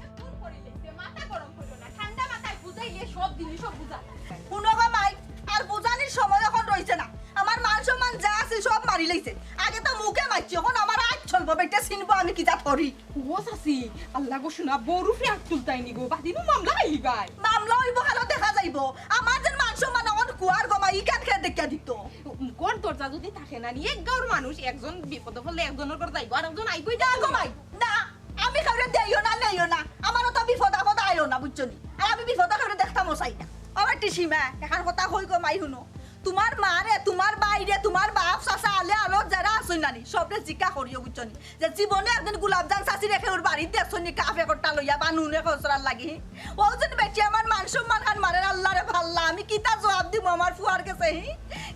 একদম করি লইছে, মাথা গরম করিও না, ঠান্ডা মাথায় বুঝাইলে সব জিনিসও বুঝা যায়। হুনো গো মাই, আর বুঝানির সময় এখন রইছে না। আমার মান সম্মান যা আছে সব মারি লইছে। আগে তো মুখে মারছি, এখন আমার আজ চলবো, বেটা চিনবো আমি কি জাত হরি। ও চাচি, আল্লাহ গো, শোনা, বউর উপরে আত তুলতায় নি গো, বাদিনও মামলা খাইলিবায়। মামলা হইব, খালো দেখা যাইব। আমার যে মান সম্মান এখন কুয়ার গো মাই, ইখান খেয়ে দেখিয়া দিত। ঘর দরজা যদি থাকে না নি, এক গাঁওর মানুষ একজন বিপদে পড়লে একজনের ঘর যাইব, আর একজন আইবই না গো মাই। না, আমি কাউরে দেইও না, নেইও না, আমারও তো বিপদ আপদ আইও না, বুঝছো নি? আর আমি বিপদ কাউরে দেখতামও চাই না। ও বেটি সীমা, এখান কথা কই গো মাই, হুনো, তোমার মারে, তোমার বাইরে, তোমার বাপ, চাচা, আলে আলো যারা আছইন না নি, সবরে জিকা করিও, বুঝছো নি? যে জীবনে একদিন গোলাপজান চাচিরে কেউর বাড়িত দেখছো নি, কাফে কট্টা লইয়া বা নুনে খসরার লাগি? ও যেন বেটি আমার মান সম্মান খান মারের, আল্লাহ রে ভাল্লা, আমি কিতা জবাব দিমু আমার ফুয়ার গেছে, হি?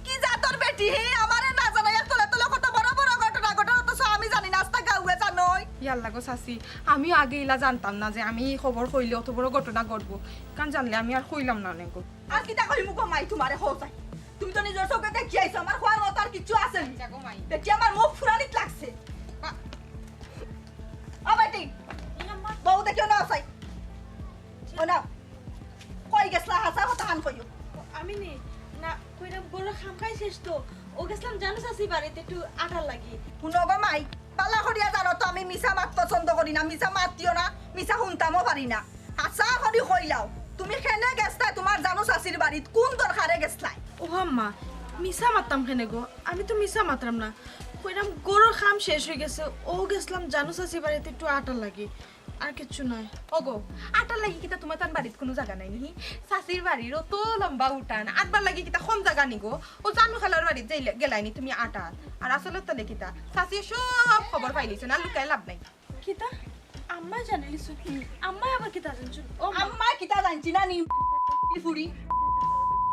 কি জাতর বেটি, হি? আমারে না জানাইয়া তলে তলে কত বড় বড় ঘটনা ঘটে, অথচ আমি জানি না, আস্তা গাউয়ে জানই। ইয়াল্লা গো চাচি, আমিও আগে ইলা জানতাম না যে আমি এই খবর কইলে অত বড় ঘটনা ঘটবো, কারণ জানলে আমি আর কইলাম না অনেক। আর কিতা কইমু গো মাই, তোমারে কও চাই। তুমি তো নিজর চোখে দেখি আইছো, আমার কওয়ার মতো আর কিচ্ছু আছে নি। দেখি আমার মুখ ফুরানিত লাগছে। ও বেটি, বউ দেখিও না চাই। ও না, কই গেছলা, হাছা কথা হান কইও। আমি নি, না, কইরাম ঘরর কাম কাজ শেষ তো, ও গেছলাম জানো চাচি বাড়িত একটু আটার লাগি। হুনো গো মাই, বালা করিয়া জানো তো আমি মিছা মাত পছন্দ করি না, মিছা মাতিও না, মিছা হুনতামও পারি না। হাছা করি কইলাও, তুমি কেনে গেছলায় তোমার জানো চাচির বাড়িত, কোন দরকারে গেছলায়? ও আম্মা, মিছা মাততাম কেনে গো? আমি তো মিছা মাতরাম না। কইরাম ঘরর কাম শেষ হই গেছে, ও গেছলাম জানো চাচির বাড়িত একটু আটার লাগি, আর কিচ্ছু নায়। ও গো, আটার লাগি কিতা তোমার তান বাড়িত কোনো জাগা নাই নি? চাচির বাড়ির অত লম্বা উঠান, আটবার লাগি কিতা কম জাগা নি গো? ও জানু খালার বাড়িত যাইলে গেলায় নি তুমি আটাত। আর আসলে তাহলে কিতা? চাচিয়ে সব খবর পাইলিছইন, আর লুকায় লাভ নাই। কিতা? আম্মায় জানিলিছইন? আম্মায় আবার কিতা জানছইন? ও মা। আম্মায় কিতা জানছি না নি? কি ফুড়ি?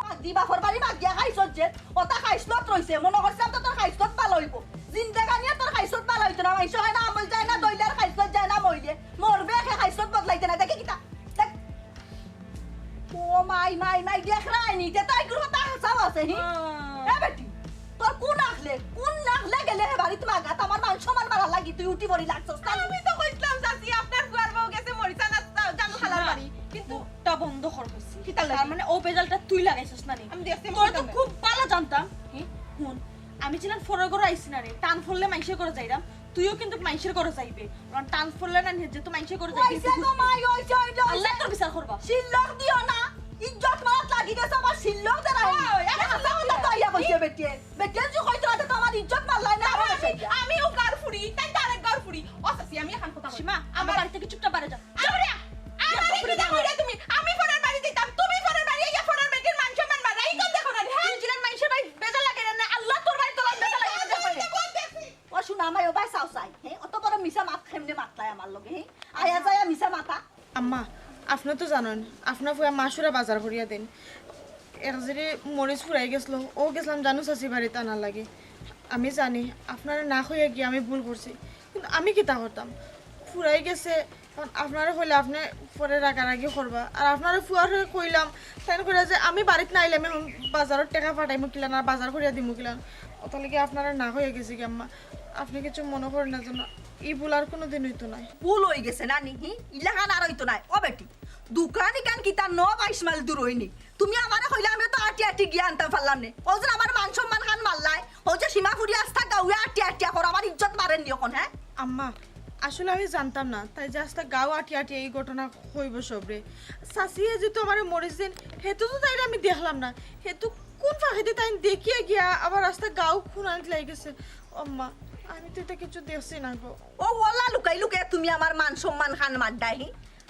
মাগদি বাপর বাড়ি মাগিয়া খাইছত যে, ওটা খাইছলত রইছে। মনো করছিলাম তো তোর খাইছলত ভালা অইবো। জিন্দেগানিয়ে তোর খাইছলত ভালা অইতো না। মাইনষে কয় না, আমল যায় না, দইলে আর খাইছলত যায় না, মইলে। মরবে একে খাইছলত বদলাইতে না। দেখি কিতা? দেখ। ও মাই, মাই, মাই, দেখরায় নি? তে তো এগুর কথা হাছাউ আছে, হি? হ্যাঁ। এ বেটি, তোর কোন আখলে, কোন আখলে গেলে হে বাড়িত মাগাত আমার মান সম্মান মারার লাগি তুই উঠি পড়ি লাগছস? আমি তো কইছলাম, চাচি, আপনার ফুয়ার বউ গেছে মরিচা না, জানু খালার বাড়ি। কিন্তু মুখটা বন্ধ কর কইছি। কিতা লাগি? তার মানে ও বেজালটা তুই লাগাইছস না নি? আমি দেখছি তোর তো মুখটা খুব ভালা জানতাম। হুম? হুন, আমি যেলান ফরর ঘরো আইছি না রে, টান পড়লে মাইনষের ঘরো যাইরাম, তুইও কিন্তু মাইনষের ঘরো যাইবে। কারণ টান পড়লে না নি, যেহেতু মাইনষের ঘরো যাইবে, ওইছে গো মাই, ওইছে, ওইছে, ওইছে। আল্লায় তোর বিচার করবা। শিল্লক দিও না, ইজ্জত মারাত লাগি গেছে আমার শিল্লক দেনা। ওই, এ, হাছা কথা তো আইয়া কইছে বেটিয়ে। বেটিয়ে যে কইতো না, তো আমার ইজ্জত মারলাই না, আমার আমি, আমি ও গার ফুড়ি, তাই তার এক গার ফুড়ি। ও চাচি, আমি এখন কথা কই। সীমা, আমার আমার বাড়ি থেকে চুপচাপ বারে যা। আরে, আমারে কিতা কইরা তুমি? আমি ফরর বাড়ি দিতাম, তুমি ফরর বাড়ি, ইয়া ফরর বেটির মান সম্মান বাড়াই, এই কোন দেখো না, হ্যাঁ? তুই জিলান মাইনষের বাড়ি বেজাল লাগে না, আল্লাহ তোর বাড়ি তোর বাড়ি বেজাল লাগে না, দেখো না। ও শোনা, আমায় ও ভাই চাও চাই, হ্যাঁ? অত বড় মিছা মাত কেমনে মাতলাই আমার লগে, হ্যাঁ? আয়া যায় মিছা মাথা। আম্মা, আপনে তো জানইন, আপনার ফুয়া মাসুরা বাজার করিয়া দেইন। এক জেরি মরিচ ফুরাই গেছলো, ও গেছলাম জানু চাচি বাড়িত আনার লাগি। আমি জানি, আপনারে না কইয়া গিয়া আমি ভুল করছি, কিন্তু আমি কিতা করতাম? ফুরাই গেছে, এখন আপনারে কইলে আপনে পরে রাগারাগি করবা। আর আপনারে ফুয়ারে কইলাম, তাইন কইরা যে আমি বাড়িত না আইলে আমি এখন বাজারর টেকা পাঠাইমু কিলান, আর বাজার করিয়া দিমু কিলান। ওটার লাগি আপনারে না কইয়া গেছি গি আম্মা। আপনে কিছু মনো করেন না যেন, ই ভুল আর কোনোদিন অইতো নায়। ভুল অই গেছে না নি? হি? ইলাখান আর অইতো নায়। ও বেটি, দোকান ইখান কিতা ন বাইশ মাইল দূর অয়নি? তুমি আমারে কইলা, আমি তো আটি আটি গিয়া আনতাম পারলাম নে। অউ যে আমার মান সম্মান খান মারলায়, অউ যে সীমা ফুড়ি আস্তা গাউয়ে আটি আটি কর, আমার ইজ্জত মারের নি অখন, হ্যাঁ? আম্মা, আসলে আমি জানতাম না, তাই যে আস্তা গাউ আটি আটি এই ঘটনা কইবো সবরে। চাচিয়ে যেহেতু আমারে মরিচ দেইন, হেতু তো তাইরে আমি দেখলাম না, হেতু কোন ফাঁকেদি তাইন দেখিয়া গিয়া আবার আস্তা গাউ খুনানিত লাগি গেছে। আম্মা, আমি তো ইতা কিচ্ছু দেখছি না গো। ও ওলা, লুকাই লুকাই তুমি আমার মান সম্মান খান মাররায় হি।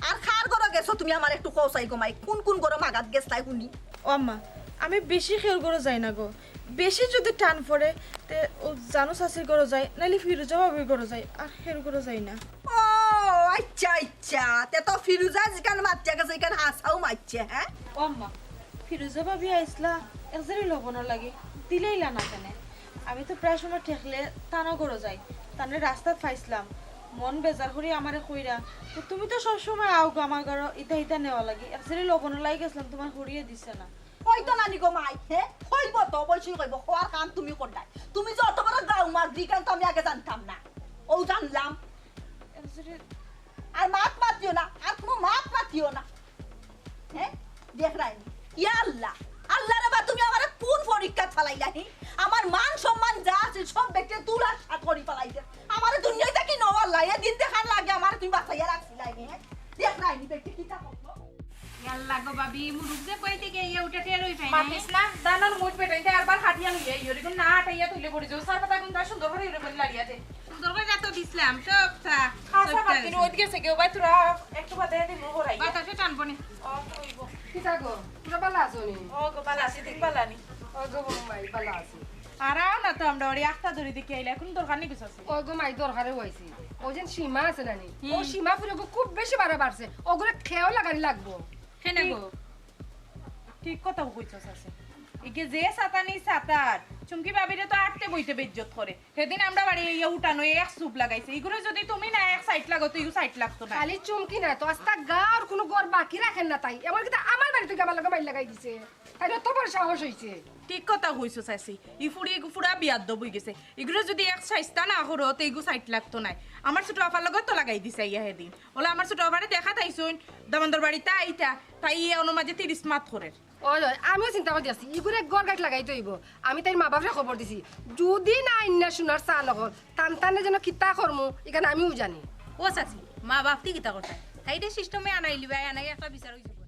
আর কার ঘরো গেছো তুমি, আমারে একটু কও চাই গো মাই, কোন কোন ঘরো মাগাত গেছলায় হুনি? ও আম্মা, আমি বেশি কেউর ঘরো যাই না গো। বেশি যদি টান পড়ে, তে অউ জানু চাচির ঘরো যাই, নাইলে ফিরুজা ভাবির ঘরো যাই, আর কেউর ঘরো যাই না। ও আচ্ছা আচ্ছা, তে তো ফিরুজা যেখান মাতিয়া গেছে, ইখান হাছাউ মাতছে, হ্যাঁ? ও আম্মা, ফিরুজা ভাবি আইছলা, এক জেরি লবণর লাগি, দিলাইলা না কেনে? আমি তো প্রায় সময় ঠেকলে তান ঘরো যাই, তানরে রাস্তাত পাইছলাম, মন বেজার করি আমারে কইরা, "তে তুমি তো সব সময় আও গো আমার ঘরো, ইতা ইতা নেওয়া লাগি, এক জেরি লবণর লাগি গেছলাম, তুমার হরিয়ে দিছে না।" কইতো না নি গো মাই, হ্যাঁ? কইবো তো, অবশ্যই কইবো, কওয়ার কাম তুমি কররায়। তুমি যে অত বড় গাউ মাররায়, ইখান তো আমি আগে জানতাম না। অউ জানলাম। এক জেরি আর মাত মাতিও না, আর কুনু মাত মাতিও না। হ্যাঁ? দেখরায় নি। ইয়া আল্লাহ, আল্লাহ রে বা, তুমি আমারে কোন পরীক্ষাত ফালাইলায় হি? আমার মান সম্মান যা আছিল সব বেটিয়ে তুলার সাত করি ফালাইছে। আমারে দুনিয়াত থাকি নেও আল্লাহ, এ দিন দেখার লাগি আমারে তুমি বাঁচাইয়া রাখছিলায় নি, হ্যাঁ? দেখরায় নি বেটি কিতা করলো। ইয়াল্লা গো ভাবি, মুরুগ যে কই থাকি আইয়া উঠে টের অই পাই নাই। মাতিস না, দানার মুঠ বেটাইতে আরবার হাতিয়া লইয়া আইও, এরকম না আটাইয়া তুলে পড়ি যাও। সার পাতা গুন্দা সুন্দর করি উড়ে বলে লাড়িয়া দে। সুন্দর করি তো দিছলাম, সব চা, খাসা সবটা ভাত দিন দিছি। ওদিকে গেছে কেউ ভাই, তোরা একটু বাদে দিমু হরাই। বাতাসে টানবো নি। ও, অইবো। কিতা গো, তোরা ভালা আছো নি? ও গো, ভালা আছি, ঠিক ভালা নি। ও গো, মাই ভালা আছি। আর আও না তো আমরা ওরে আখতা ধরি দেখি আইলা, এখন দরকার নি কিছু আছে। ও গো মাই, দরকারে অইছি। অউ যে সীমা আছে না নি? হুম। অউ সীমা ফুড়ি গো খুব বেশি বাড়া বাড়ছে। অগুরে খেয়াল লাগানি লাগবো। কেনে গো? ঠিক কথা কইছস আছে। ইগে যে সাতানি সাতার, চুমকি ভাবিরে তো আটতে বইতে বেইজ্জত করে। হেদিন আমরা বাড়ি ইয়া উঠানো এক চুপ লাগাইছে। ইগুরে যদি তুমি না এক সাইড লাগো, তো ইগু সাইড লাগতো না। খালি চুমকি না তো, আস্তা গাউর কুনু ঘর বাকি রাখের না তাই। এমনকি তো আমার বাড়িত আমার লগে মাইর লাগাই দিছে। তাইর অত বড় সাহস অইছে। ঠিক কথা কইছো চাচি। ই ফুড়ি ইগু ফুরা বেয়াদ্দব অই গেছে। ইগুরে যদি এক সাইস্তা না করো, তে ইগু সাইড লাগতো নায়। আমার ছোট আফার লগে তো লাগাই দিছে ইয়া হেদিন। অলা আমার ছোট আফারে দেখাত আইছইন, দামান্দর বাড়িত আইতা, তাই ইয়া অনো মাঝে তিরিশ মাত করের। ওই, ওই, আমিও চিন্তা করি আছি, ইগুরে ঘর গাইত লাগাইতে অইবো। আমি তাইর মা বাপরে খবর দিছি, যদি না আইন্না সোনার চা লগল, তান তানে যেন কিতা করমু, ইখান আমিও জানি। ও চাচি, মা বাপ তি কিতা করতা? তাইরে সিস্টেমে আনাইলিবায়, আনাই একটা বিচার অই যাইবো।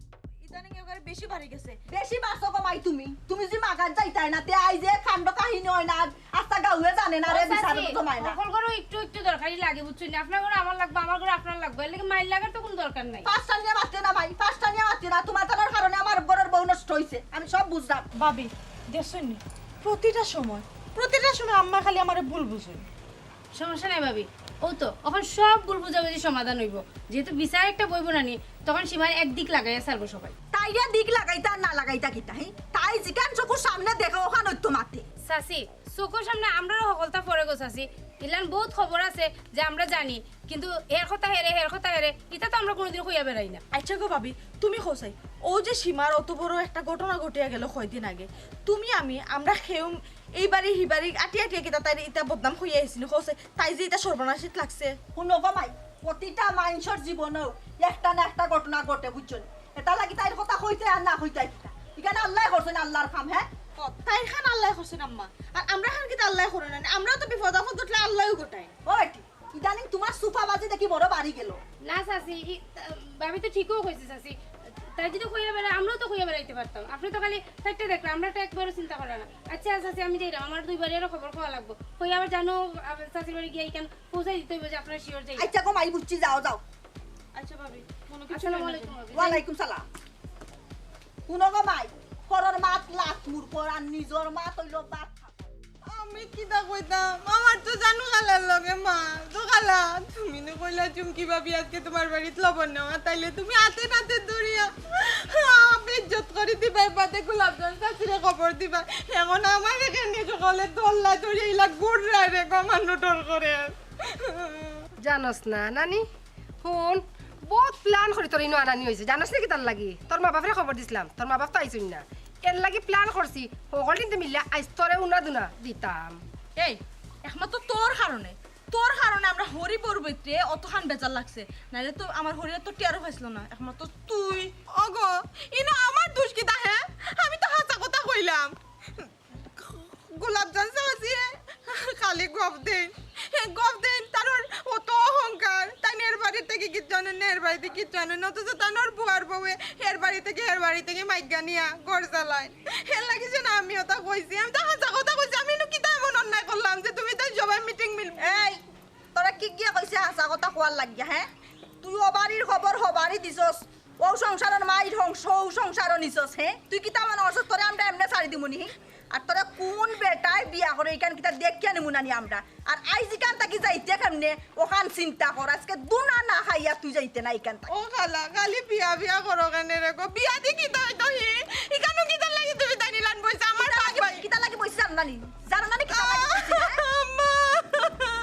ইদানিং একেবারে বেশি বাড়ি গেছে। বেশি বাড়ছো গো মাই তুমি। তুমি যে মাগাত যাইতায় না, তে আইজ যে কাণ্ড কাহিনী অয় না, আস্তা গাউয়ে জানে না রে, ও বিচারে চাচি, তো জমায় না। হকল ঘরো একটু একটু দরকারি লাগে, বুঝছইন নি? আপনার ঘরো আমার লাগবো, আমার ঘরো আপনার লাগবো, এর লাগি মাইর লাগার তো কুনু দরকার নাই। ফাস্টানিয়া মাতিও না মাই, ফাস্টানিয়া মাতিও না, তুমার তানর কারণে আমার ঘরর বউ নষ্ট অইছে, আমি সব বুঝলাম। ভাবি, দেখছইন নি? প্রতিটা সময়, প্রতিটা সময় আম্মা খালি আমারে ভুল বুঝইন। সমস্যা নাই ভাবি, অউ তো, অখন সব ভুল বুঝাবুঝি সমাধান অইবো। যেহেতু বিচার একটা বইবো না নি, তখন সীমার একদিক লাগাইয়া ছাড়বো সবাই। তাইরে দিক লাগাইতা আর না লাগাইতা কিতা, হি? তাই যেখান চকুর সামনে দেখে অখান অইতো মাতে। চাচি, চকুর সামনে আমরারও হকলতা পড়ে গো চাচি। ইলান বউত খবর আছে যে আমরা জানি, কিন্তু এর কথা হেরে, হের কথা হেরে, ইতা তো আমরা কুনুদিন কইয়া বেড়াই না। আচ্ছা গো ভাবি, তুমি কও চাই, অউ যে সীমার অত বড় একটা ঘটনা ঘটিয়া গেল কয়দিন আগে, তুমি আমি, আমরা কেউ এই বাড়ি হি বাড়ি আটিয়া আটিয়া কিতা তাইরে ইতা বদনাম কইয়া আইছি নি, কও চাই, তাই যে ইতা সর্বনাশিত লাগছে। হুনো গো মাই, প্রতিটা মানষর জীবনেও একটা না একটা ঘটনা ঘটে, বুঝছো নি? এটার লাগি তাইর কথা কইতে আর না কইতে কিতা? ইখান আল্লায় করছইন, আল্লার কাম, হ্যাঁ? তাইর খান আল্লায় করছইন আম্মা, আর আমরার খান কিতা আল্লায় করে না নি? আমরাও তো বিপদ আপদ ঘটলে আল্লায়উ ঘটায়। ও বেটি, ইদানিং তুমার সুফাবাজি দেখি বড় বাড়ি গেল। না চাচি, ই, আহ, ভাবি তো ঠিকউ কইছে চাচি। তাই যদি কইয়া বেড়ায়, আমরাও তো কইয়া বেড়াইতে পারতাম। আপনে তো খালি সাইডটা দেখরা, আমরা তো একবারও চিন্তা কররা না। আচ্ছা চাচি, আমি যাইরাম, আমার দুই বাড়িরও খবর কওয়া লাগবো। কইয়া আবার জানো, আবার চাচির বাড়ি গিয়া ইখান পৌঁছাই দিতে অইবো যে আপনারা sure যাইরা। আচ্ছা গো মাই, বুঝছি, যাও, যাও। আচ্ছা ভাবি, মনো কিছু আসসালামু আলাইকুম ভাবি। ওয়ালাইকুম সালাম। হুনো গো মাই, পরর মাত লাত মুর পর আর নিজর মাত অইলো বাত। আমি কিতা কইতাম, আমার তো জানু খালার লগে মাত। তো খালা, তুমি না কইলা চুমকি ভাবি আজকে তুমার বাড়িত লবণ নেওয়া, তাইলে তুমি আতে নাতে ধরিয়া বেইজ্জত করি দিবায়, বাদে গোলাপজান চাচিরে খবর দিবায়। এখন আমারে কেনে সকলে দল্লা ধরিয়া ইলা ঘুররায় রে গো, মানু ডর করে। জানোস না নানি, হুন, বউত plan করি তোর ইনো আনানি অইছে। জানোস নি কিতার লাগি? তোর মা বাপরে খবর দিছলাম, তোর মা বাপ তো আইছইন না। এর লাগি plan করছি, হকল দিনতে মিললে আইজ তোরে উনা দুনা দিতাম। এই, একমাত্র তোর কারণে, তোর কারণে আমরা হরি বউর ভিতরে অতখান বেজার লাগছে, নাইলে তো আমার হরিয়ে তো টেরও পাইছিল না, একমাত্র তুই। ওগো, ইনো আমার দোষ কিতা হে? আমি তো হাছা কথা কইলাম। গোলাপজান চাচিয়ে খালি গপ দেইন, গপ দেইন। তানর অত অহংকার, তাইন এর বাড়ি থাকি কিচ্ছু আনইন না, এর বাড়ি থাকি কিচ্ছু আনইন না, অথচ তানর বুয়ার বউয়ে এর বাড়ি থাকি, এর বাড়ি থাকি মাইগা নিয়া ঘর চালাইন। এর লাগি যেন আমি অতা কইছি, আমি তো হাছা কথা কইছি। আমি ইনো কিতা এমন অন্যায় করলাম যে তুমি তাই সবাই মিটিং মিল এই, তোরা কি গিয়া কইছে হাছা কথা কওয়ার লাগিয়া, হে? তুই ও বাড়ির খবর হ বাড়ি দিছস, ও সংসারর মাইর হংস, ও সংসারও নিছস, হে? তুই কিতা মনো করছস তোরে আমরা এমনে ছাড়ি দিমু নি? আর তোরে কোন বেটায় বিয়া করে ইখান কিতা দেখিয়া নিমু না নি আমরা? আর আইজ ইখান থাকি যাইতে কেমনে, ওখান চিন্তা কর। আজকে দুনা না খাইয়া তুই যাইতে না ইখান থাকি। ও খালা, খালি বিয়া বিয়া করো কেনে রে গো? বিয়া দি কিতা অইতো হি? ইখানো কিতার লাগি তুমি তাই নিলান বইছে? আমার কিতা লাগি, বাপ ভাই। কিতা লাগি বইছে জানো না নি? জানো না নি কিতা লাগি বইছে, হে? আম্মা।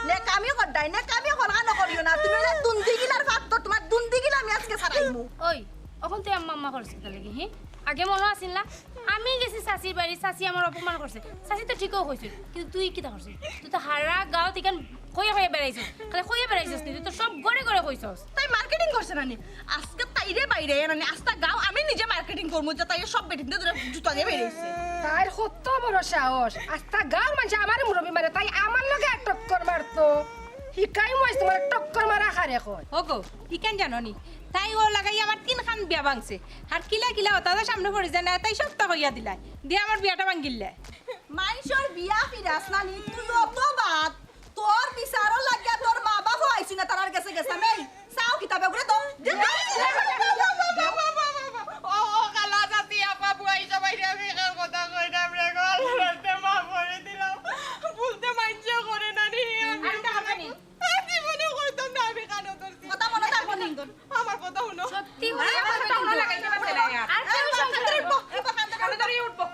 নেকামি করদাই, নেকামি করগা নকরিও না। তুমি অইলে দুন্দি গিলার ফাত্তর, তুমার দুন্দি গিলা আমি আজকে ছাড়াইমু। ওই, অখন তুই আম্মা আম্মা করছিস কিতার লাগি, হি? আগে মনো আছিল না? আমি গেছি চাচির বাড়ি, চাচি আমার অপমান করছে। চাচি তো ঠিকও কইছিল, কিন্তু তুই কিতা করছিস? তুই তো হারা গাঁওত ইখান কইয়া কইয়া বেড়াইছস, খালি কইয়া বেড়াইছস নি, তুই তো সব ঘরে ঘরে কইছস। তাই মার্কেটিং করছে না নি? আজকে তাইরে বাইরে না নি, আস্তা গাঁও আমি নিজে মার্কেটিং করমু, যে তাই সব বেটিনতে ধরে জুতা দিয়া বেড়াইছে। তাইর কত বড় সাহস, আস্তা গাঁওর মানষে আমারে মুরব্বি মানে, তাই আমার লগে আর টক্কর মারতো। হিকাই মই তোমার টক্কর মারা খারে কয়। ওগো, ইখান জানো নি? তাই ও লাগাই আমার তিনখান বিয়া ভাঙছে। আর কিলা কিলা অতা তো সামনে পড়ি যায় না, তাই সবতা কইয়া দিলাই। দিয়া আমার বিয়াটা ভাঙিল্লে। মাইনষর বিয়া ফিরাস না নি, তুই অত বাদ। তোর বিচারও লাগিয়া তোর মা বাপও আইছইন না, তারার গেছে গেছাম। এই, চাও কিতা বেগুরে তো। ও, ও, খালা, চাচি, আপা, বুয়াই সবাইরে আমি কথা কইতাম রে গো। আল্লাহ রাস্তায় মাফ করি দিলাম। ভুলতে মাইনষে করে না নি, আমি আরেকটা কথা নি? আর জীবনে কইতাম না আমি কানো ধরছি। কথা মনো থাকবো নি? আমার কথা হুনো। সত্যি করে আমার কথা হুনো, লাগাইতে পারছে না আর। আর কেউ এই শুনছে না। বাচ্চাদের ব-, এই বাচ্চাদের ব-,